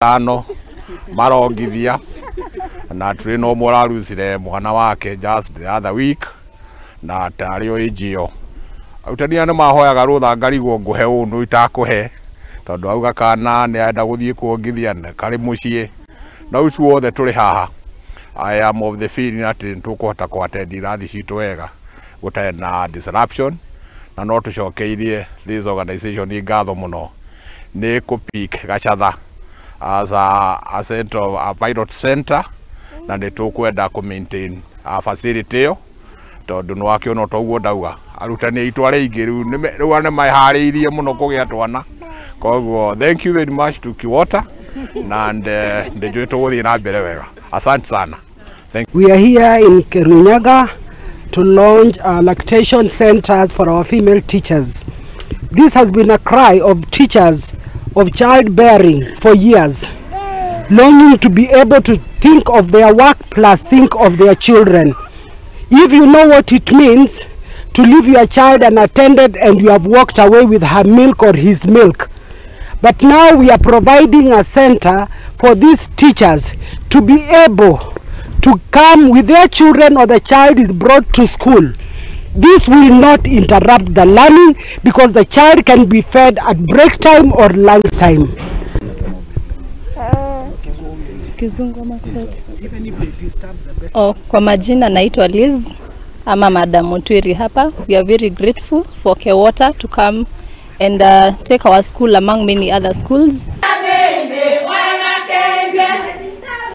5 marongithia na tũrĩ no ũmwe ũrarucire mwana wake just the other week na tarĩ o ĩnjĩ ĩyo. Arutani aya nĩ mahoyaga rũtha ngarigwo ngũhe ũũ nũ itakũhe tondũ auga kana nĩ arenda gũthiĩ kuongithia karĩ mũciĩ na ũcio wothe tũrĩ haha. I am of the feeling atĩ nĩ tũkũhota kũ-attend irathi citũ wega gũtarĩ na disruption, na no tũcokeirie this organization ngatho mũno nĩ kũ-pick Gachatha as a center, a pilot center, na nĩ tũkwenda kũ-maintain a facility ĩyo tondũ nĩ wakĩona ta ũguo ndauga arutani aitũ arĩa aingĩ rĩu nĩ meharĩirie mũno kũgĩa twana. Koguo thank you very much to KEWOTA na ndĩnjũĩ tũgũthiĩ na mbere wega. Asante sana. Thank you. We are here in Kirinyaga to launch our lactation centers for our female teachers. This has been a cry of teachers of childbearing for years, longing to be able to think of their work plus think of their children. If you know what it means to leave your child unattended and you have walked away with her milk or his milk. But now we are providing a center for these teachers to be able to come with their children or the child is brought to school. This will not interrupt the learning because the child can be fed at break time or lunch time. Oh, kwa majina naitwa Liz ama Madam Mutwiri hapa. We are very grateful for KEWOTA to come and take our school among many other schools.